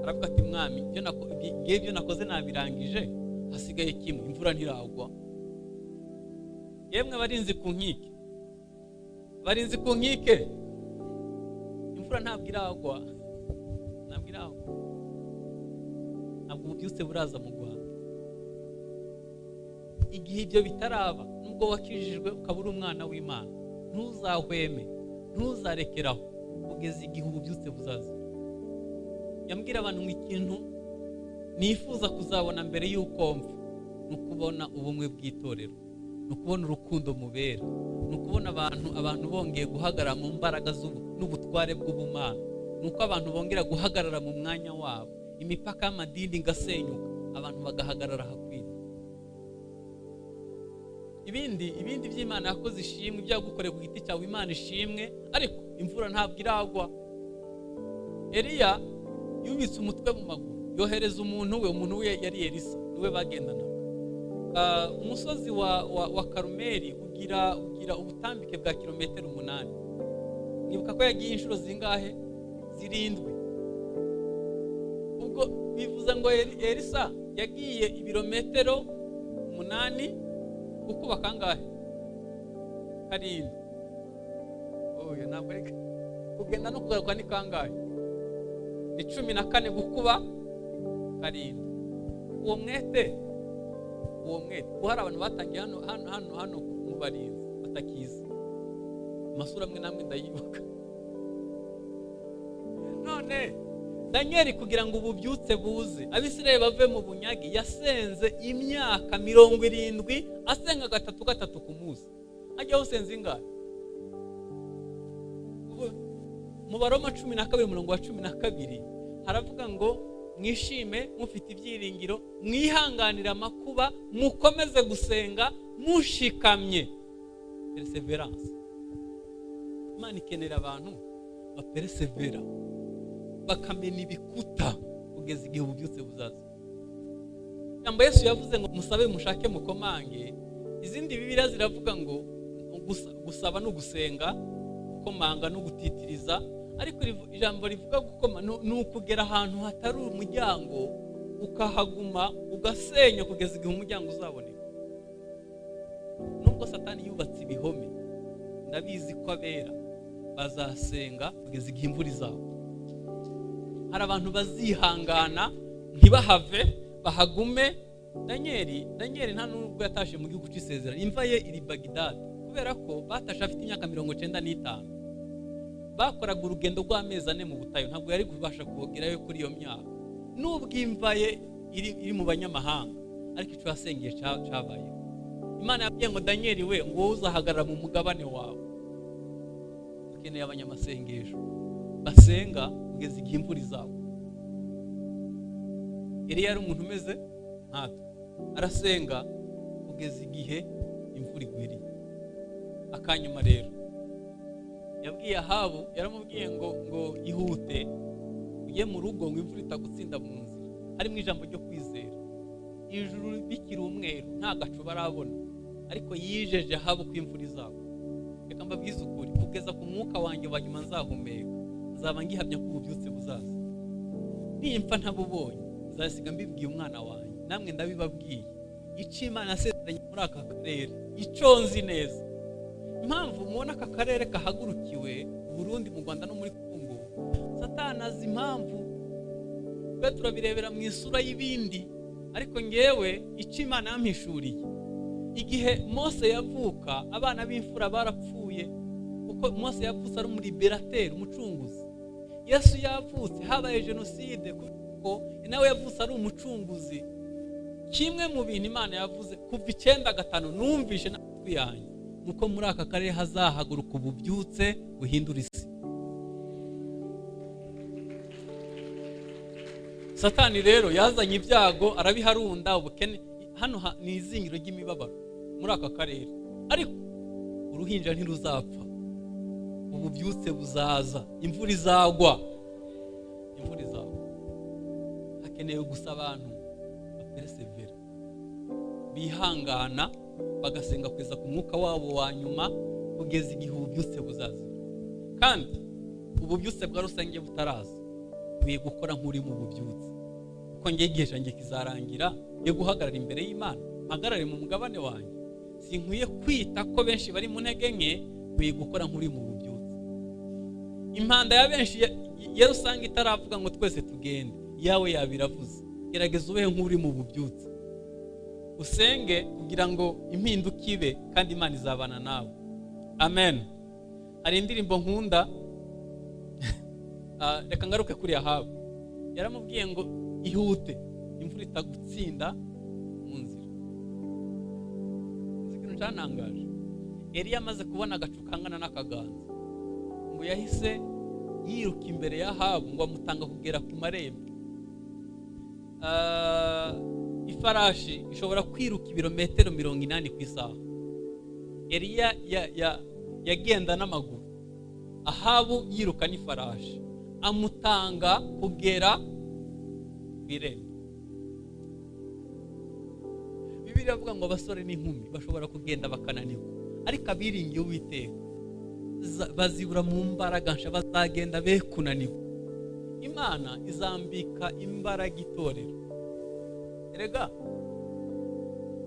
[SPEAKER 1] aravuga ati mwami, ibyo nakoze nabirangije, hasigaye kimwe, imvura ntiragwa. Yemwe barinzi ku nkike, barinzi ku nkike, imvura ntabwo iragwa, ntabwo iragwa, ntabwo ububyutse buraza mu Rwanda. Igihe ibyo bitaraba, nubwo wakijijwe ukaba uri umwana w'Imana, ntuzahweme, ntuzarekeraho kugeza igihe ububyutse buzaza. Yambwira abantu ngo ikintu nifuza kuzabona mbere y'uko mva ni ukubona ubumwe bw'itorero, ni ukubona urukundo mubera, ni ukubona abantu bongeye guhagarara mu mbaraga n'ubutware bw'ubumana, ni uko abantu bongera guhagarara mu mwanya wabo, imipaka y'amadini igasenyuka, abantu bagahagarara hakwiriye. Ibindi by'Imana yakoze ishimwe, ibyagukoreye ku giti cyawe Imana ishimwe, ariko imvura ntabwo iragwa. Eliya yubitse umutwe mu maguru, yohereza umuntu we yari Elisa, niwe bagendanaga. Umusozi wa Karumeli ugira ubutambike bwa kilometero 8. Nibuka ko yagiye inshuro zingahe? 7. Ubwo bivuze ngo Elisa yagiye ibirometero 8 gukuba kangahe? 7. Oya, ntabwo ari kugenda no kugaruka ni kangahe? Ni 14 gukuba 7. Uwo mwete hari abantu batangiye hano mu barinzi batakiza. Amasura amwe namwe ndayibuka. None Daniel kugira ngo ububyutse buze, Abisirayeli bave mu bunyagi, yasenze imyaka 70, asenga 3 ku munsi. Ajya usenze ingahe? Mu Baroma 12 umurongo wa 12 haravuga ngo mwishime mufite ibyiringiro, mwihanganira amakuba, mukomeze gusenga mushikamye. Perseverance. Imana ikenera abantu bapersevera, bakamena ibikuta kugeza igihe ububyutse buzaza. Ijambo Yesu yavuze ngo musabe mushake mukomange. Izindi Bibiliya ziravuga ngo gusaba no gusenga, gukomanga no gutitiriza, ariko ijambo rivuga gukoma ni ukugera ahantu hatari umuryango Ukahaguma ugasenya kugeza igihe umuryango uzaboneka. Nubwo Satani yubatse ibihome, ndabizi ko abera bazasenga kugeza igihe imvura izagwa. Hari abantu bazihangana ntibahave, bahagume. Daniel nta nubwo yatashe mu gihugu cy'isezerano, imva ye iri Bagdad, kubera ko batashe afite imyaka 95. Bakoraga urugendo rw'amezi 4 mu butayu, ntabwo yari kubasha kugerayo kuri iyo myaka. Nubwo imva ye iri mu banyamahanga, ariko icyo yasengeye cyabayeho. Imana yabwiye ngo Daniel we, ngo wowe uzahagarara mu mugabane wawe. Dukeneye abanyamasengesho basenga kugeza igihe imvura izagwa. Eliya yari umuntu umeze nkatwe, arasenga kugeza igihe imvura igwiriye. Akanyuma rero yabwiye Ahabu, yaramubwiye ngo ihute ujye mu rugo ngo imvura itagutsinda mu nzira. Harimo ijambo ryo kwizera. Ijuru bikiri umweru nta gacu barabona, ariko yijeje Ahabu ko imvura izagwa. Reka mbabwize ukuri, kugeza ku mwuka wanjye wa nyuma nzahumeka, nzaba ngihamya ko ububyutse buzaza. Nimfa ntabubonye, nzasiga mbibwiye umwana wanjye, namwe ndabibabwiye. Icyo Imana yasezeranye muri aka karere, icyo nzi neza. Impamvu mubona aka karere kahagurukiwe, Burundi, mu Rwanda no muri Kongo, Satani azi impamvu. Twe turabirebera mu isura y'ibindi, ariko ngewe icyo Imana yampishuriye, igihe Mose yavuka abana b'imfura barapfuye, kuko Mose yavutse ari umuliberateur, umucunguzi. Yesu yavutse habaye jenoside, kuko nawe yavutse ari umucunguzi. Kimwe mu bintu Imana yavuze kuva 95 numvishe n'amatwi yanjye, nuko muri aka karere hazahaguruka ububyutse buhindura isi. Satani rero yazanye ibyago arabiharunda, ubukene. Hano ni izingiro ry'imibabaro muri aka karere, ariko uruhinja ntiruzapfa, ububyutse buzaza, imvura izagwa, imvura izagwa. Hakenewe gusa abantu baperesevera, bihangana, bagasenga kugeza ku mwuka wabo wa nyuma, kugeza igihe ububyutse buzaza. Kandi ububyutse bwa rusange butaraza, nkwiye gukora nk'uri mu bubyutse, kuko ngiye igihe cyanjye kizarangira yo guhagarara imbere y'Imana, mpagarare mu mugabane wanjye. Sinkwiye kwita ko benshi bari mu ntege nke, nkwiye gukora nk'uri mu bubyutse. Impanda ya benshi ya rusange itaravuga ngo twese tugende, yawe yabiravuze. Gerageza ube nk'uri mu bubyutse, usenge kugira ngo impinduka ibe, kandi Imana izabana nawe. Amen. Hari indirimbo nkunda. Reka ngaruke kuri Ahabu. Yaramubwiye ngo ihute imvura itagutsinda mu nzira. Uzi ikintu cyantangaje? Eliya amaze kubona agacu kangana n'akaganza, ngo yahise yiruka imbere ya Ahabu ngo amutanga kugera ku marembo. Ifarashi ishobora kwiruka ibirometero 80 ku isaha. Eliya yagenda n'amaguru, Ahabu yiruka n'ifarashi, amutanga kugera ku irembo. Bibiliya iravuga ngo abasore n'inkumi bashobora kugenda bakananirwa, ariko abiringiye Uwiteka bazibura mu mbaraga nsha, bazagenda be kunanirwa. Imana izambika imbaraga itorero. Erega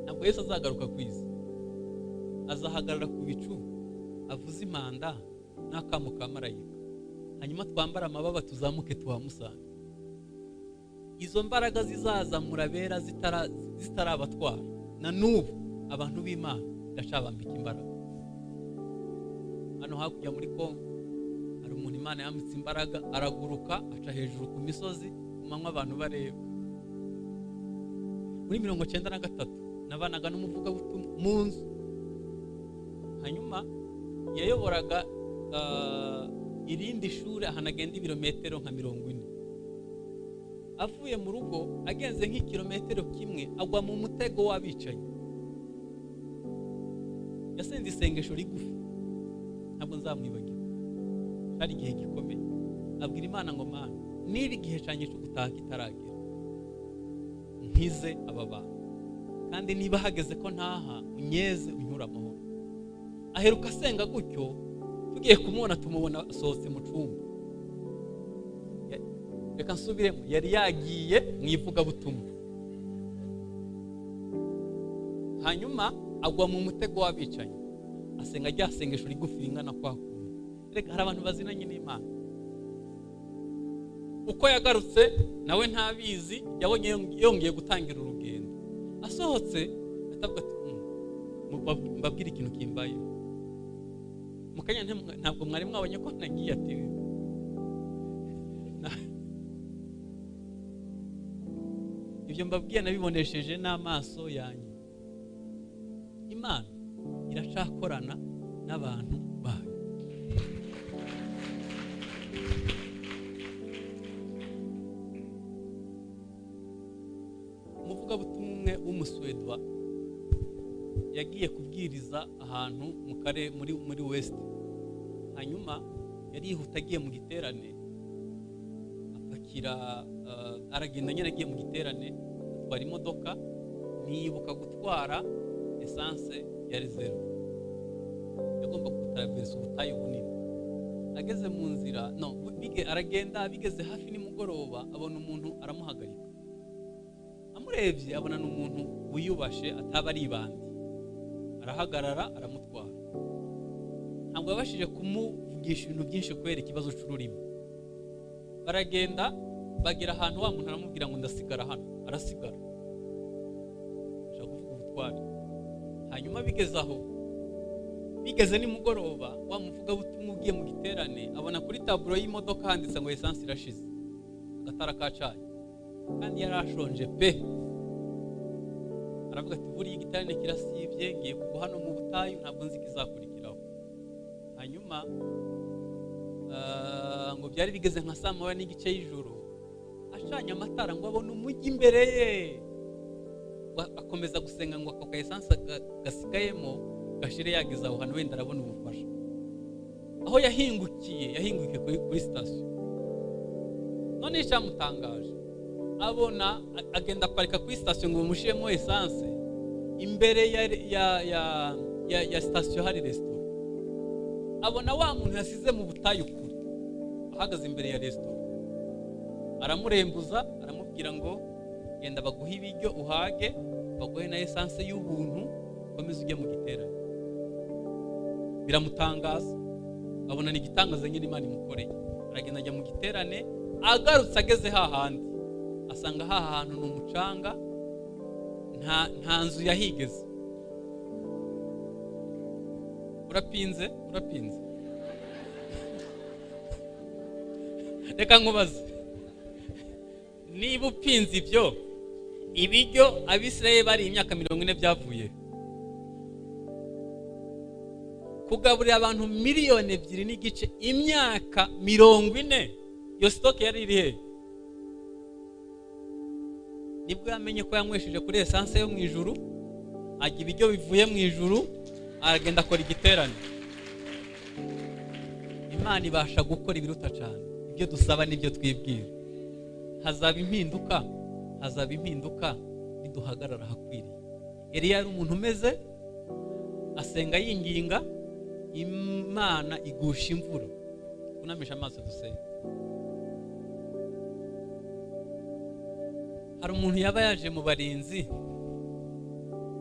[SPEAKER 1] ntabwo Yesu azagaruka ku isi, azahagarara ku bicu avuze impanda n'akamo ka marayika, hanyuma twambara amababa tuzamuke tuhamusange. Izo mbaraga zizaza murabera zitarabatwara. Na n'ubu abantu b'Imana ndacabambika imbaraga. Hano hakurya muri Kongo hari umuntu Imana yambitse imbaraga, araguruka aca hejuru ku misozi ku manywa abantu bareba. Muri 93 nabanaga n'umuvugabutumwa mu nzu, hanyuma yayoboraga irindi shuri ahantu agenda ibirometero nka 40. Avuye mu rugo agenze nk'ikirometero kimwe agwa mu mutego w'abicanyi. Yasenze isengesho rigufi, ntabwo nzamwibagira, hari igihe gikomeye. Abwira Imana ngo Mana, niba igihe cyanjye cyo gutaha kitaragera, nkize aba bantu, kandi niba hageze ko ntaha, unyeze unyure amahoro. Aheruka asenga gutyo, tugiye kumubona tumubona asohotse mu cyumba. Reka nsubiremo, yari yagiye mu ivugabutumwa, hanyuma agwa mu mutego w'abicanyi, asenga rya sengesho rigufi ringana kwa kundi. Reka hari abantu bazinanye n'Imana. Uko yagarutse nawe ntabizi, yabonye yongeye gutangira urugendo. Asohotse atavuga ati mbabwire ikintu kimbayeho. Mu kanya ntabwo mwari mwabonye ko nagiye, ati ibyo mbabwiye nabibonesheje n'amaso yanjye. Imana iracakorana n'abantu bayo. Umuvugabutumwa umwe w'Umuswedwa yagiye kubwiriza ahantu mu kare muri West. Hanyuma yari yihuta agiye mu giterane, apakira aragenda nyine agiye mu giterane, atwara imodoka, ntiyibuka gutwara essence ya reserve. Yagomba gutaraversa ubutayu bunini. Ageze mu nzira, aragenda, bigeze hafi nimugoroba abona umuntu aramuhagarika. Amurebye abona n'umuntu wiyubashe ataba ari ibandi. Arahagarara aramutwara. Ntabwo yabashije kumuvugisha ibintu byinshi kubera ikibazo cy'ururimi. Baragenda bagera ahantu wa muntu aramubwira ngo ndasigara hano, arasigara. Ashaka kuvuga ubutware. Hanyuma bigeze aho, bigeze nimugoroba, wa muvugabutumwa ugiye mu giterane abona kuri taburo y'imodoka handitse ngo essence irashize, agatara kacanye, kandi yari ashonje pe. Aravuga ati buriya igiterane kirasibye, ngiye kugwa hano mu butayu, ntabwo nzi ikizakurikiraho. Hanyuma ngo byari bigeze nka saa moya n'igice y'ijoro, acanye amatara ngo abone umujyi imbere ye. Akomeza gusenga ngo ako ka essence gasigayemo gashire, yageze aho hantu wenda arabona ubufasha. Aho yahingukiye kuri sitasiyo. None icyamutangaje, abona agenda aparika kuri sitasiyo ngo bamushiremo essence. Imbere ya sitasiyo hari resitora. Abona wa muntu yasize mu butayu kure ahagaze imbere ya resitora, aramurembuza aramubwira ngo genda baguhe ibiryo uhage, baguhe na essence y'ubuntu, ukomeze ujye mu giterane. Biramutangaza, abona ni igitangaza nyine Imana imukoreye. Aragenda ajya mu giterane, agarutse ageze hahandi asanga ha hantu ni umucanga, nta nzu yahigeze. Urapinze. Reka nkubaze, niba upinze ibyo ibiryo Abisirayeli bari imyaka 40 byavuye, kugaburira abantu 2.5 miliyoni imyaka 40, iyo stock yari iri he? Nibwo yamenye ko yanywesheje kuri essence yo mu ijuru, ajya ibiryo bivuye mu ijuru, aragenda akora igiterane. Imana ibasha gukora ibiruta cyane ibyo dusaba n'ibyo twibwira. Hazaba impinduka niduhagarara hakwiriye. Eliya yari umuntu umeze, asenga yinginga, Imana igusha imvura. Kunamisha amaso dusenga. Hari umuntu yaba yaje mu barinzi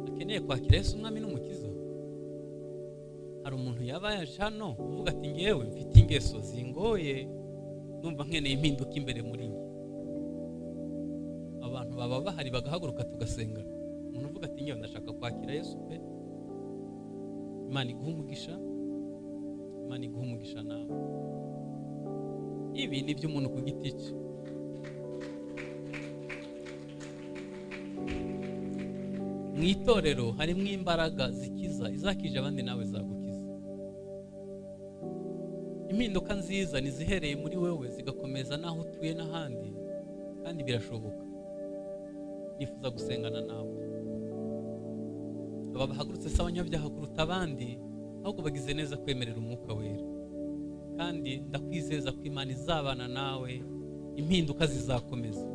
[SPEAKER 1] akeneye kwakira Yesu umwami n'umukiza. Hari umuntu yaba yaje hano uvuga ati ngewe mfite ingeso zingoye, numva nkeneye impinduka imbere muri njye. Abantu baba bahari bagahaguruka tugasenga. Umuntu uvuga ati ngewe ndashaka kwakira Yesu pe, Imana iguha umugisha, Imana iguha umugisha nawe. Ibi ni iby'umuntu ku giti cye. Mu itorero harimo imbaraga zikiza, izakije abandi nawe zagukiza. Impinduka nziza nizihereye muri wewe zigakomeza naho utuye n'ahandi, kandi birashoboka. Nifuza gusengana nawe. Aba bahagurutse se abanyabyaha kuruta abandi, ahubwo bagize neza kwemerera Umwuka Wera. Kandi ndakwizeza ko Imana izabana nawe, impinduka zizakomeza.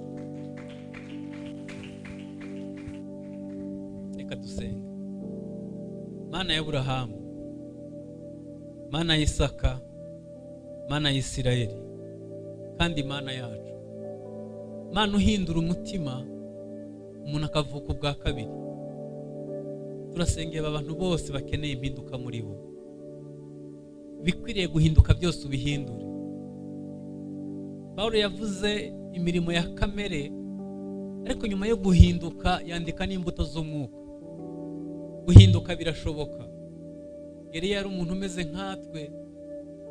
[SPEAKER 1] Reka dusenge. Mana ya Aburahamu, Mana ya Isaka, Mana ya Isirayeli, kandi Mana yacu, Mana uhindura umutima, umuntu akavuka ubwa kabiri, turasengera abantu bose bakeneye impinduka muri bo. Ibikwiriye guhinduka byose ubihindure. Pawulo yavuze imirimo ya kamere, ariko nyuma yo guhinduka yandika n'imbuto z'umwuka. Guhinduka birashoboka. Yari yari umuntu umeze nkatwe.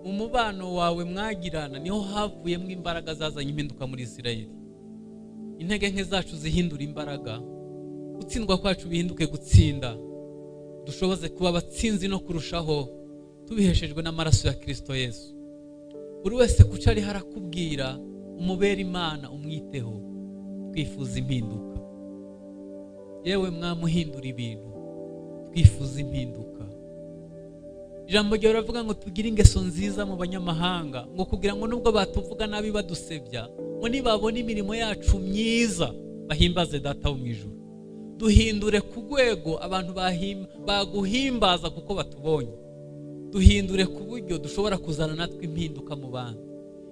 [SPEAKER 1] Mu mubano wawe mwagirana niho havuyemo imbaraga zazanye impinduka muri Isirayeli. Intege nke zacu zihindura imbaraga, gutsindwa kwacu bihinduke gutsinda, dushoboze kuba abatsinzi no kurushaho, tubiheshejwe n'amaraso ya Kirisito Yesu. Buri wese kuco ariho arakubwira, umubere Imana, umwiteho. Twifuza impinduka. Yewe mwamuhindura ibintu, twifuza impinduka. Ijambo ryawe riravuga ngo tugire ingeso nziza mu banyamahanga, ngo kugira ngo nubwo batuvuga nabi badusebya, ngo nibabona imirimo yacu myiza bahimbaze Data wo mu ijuru. Duhindure ku rwego abantu baguhimbaza kuko batubonye. Duhindure ku buryo dushobora kuzana natwe impinduka mu bandi.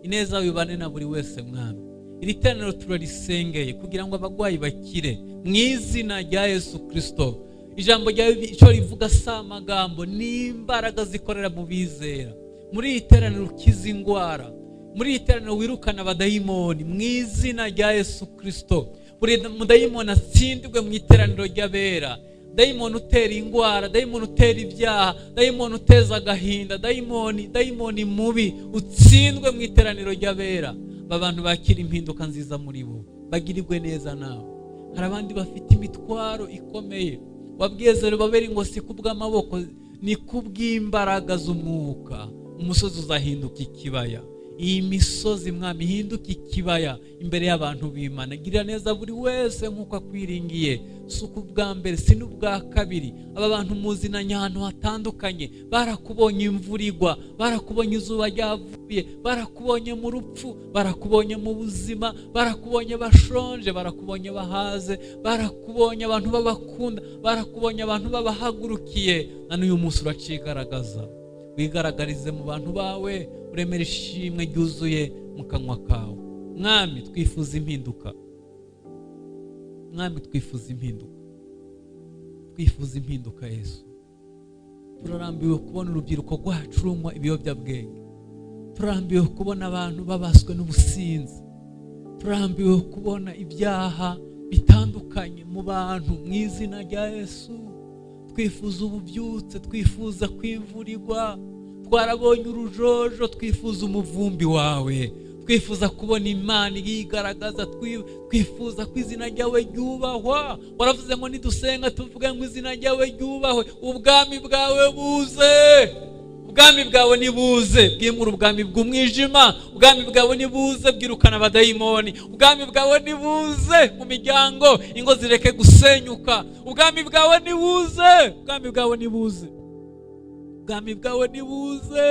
[SPEAKER 1] Ineza wibane na buri wese, Mwami. Iri teraniro turarisengeye kugira ngo abarwayi bakire mu izina rya Yesu Kirisito. Ijambo ryawe icyo rivuga si amagambo, ni imbaraga zikorera mu bizera. Muri iri teraniro ukiza indwara, muri iri teraniro wirukana abadayimoni mu izina rya Yesu Kirisito. Buri mudayimoni atsindirwe mu iteraniro ry'abera. Dayimoni utera indwara, dayimoni utera ibyaha, dayimoni uteza agahinda, dayimoni mubi utsindwe mu iteraniro ry'abera. Aba bantu bakira impinduka nziza muri bo, bagirirwe neza nawe. Hari abandi bafite imitwaro ikomeye. Wabwiye Zerubabeli ngo si kubw'amaboko, ni kubw'imbaraga z'umwuka. Umusozi uzahinduka ikibaya. Iyi misozi, Mwami, ihinduka ikibaya imbere y'abantu b'Imana. Girira neza buri wese nk'uko akwiringiye. Si ubwa mbere, si n'ubwa kabiri. Aba bantu muzinanye ahantu hatandukanye, barakubonye imvura igwa, barakubonye izuba ryavuye, barakubonye mu rupfu, barakubonye mu buzima, barakubonye bashonje, barakubonye bahaze, barakubonye abantu babakunda, barakubonye abantu babahagurukiye. Na n'uyu munsi uracigaragaza. Wigaragarize mu bantu bawe, uremera ishimwe ryuzuye mu kanwa kawe. Mwami, twifuza impinduka. Mwami, twifuza impinduka. Twifuza impinduka, Yesu. Turarambiwe kubona urubyiruko rwacu runywa ibiyobyabwenge. Turambiwe kubona abantu babaswe n'ubusinzi. Turambiwe kubona ibyaha bitandukanye mu bantu. Mu izina rya Yesu, twifuza ububyutse, twifuza kwimvurirwa. Twarabonye urujojo, twifuza umuvumbi wawe. Twifuza kubona Imana yigaragaza, twifuza ko izina ryawe ryubahwa. Waravuze ngo nidusenga tuvuge ngo izina ryawe ryubahwe, ubwami bwawe buze. Ubwami bwawe nibuze bwimura ubwami bw'umwijima. Ubwami bwawe nibuze bwirukana abadayimoni. Ubwami bwawe nibuze mu miryango, ingo zireke gusenyuka. Ubwami bwawe nibuze, ubwami bwawe nibuze, ubwami bwawe nibuze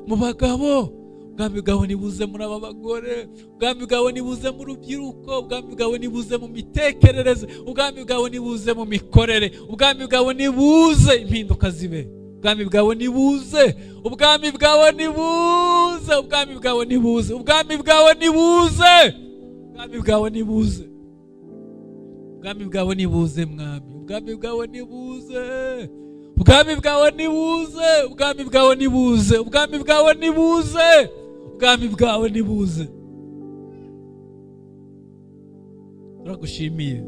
[SPEAKER 1] mu bagabo, ubwami bwawe nibuze muri aba bagore, ubwami bwawe nibuze mu rubyiruko, ubwami bwawe nibuze mu mitekerereze, ubwami bwawe nibuze mu mikorere, ubwami bwawe nibuze, impinduka zibe. Ubwami bwawe nibuze, ubwami bwawe nibuze, ubwami bwawe nibuze, ubwami bwawe nibuze, ubwami bwawe nibuze, ubwami bwawe nibuze, Mwami, ubwami bwawe nibuze, ubwami bwawe nibuze, ubwami bwawe nibuze, ubwami bwawe nibuze, ubwami bwawe nibuze. Turagushimiye,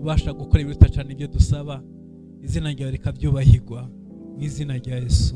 [SPEAKER 1] ubasha gukora ibiruta cyane ibyo dusaba. Izina ryawe rikabyubahirwa mu izina rya Yesu.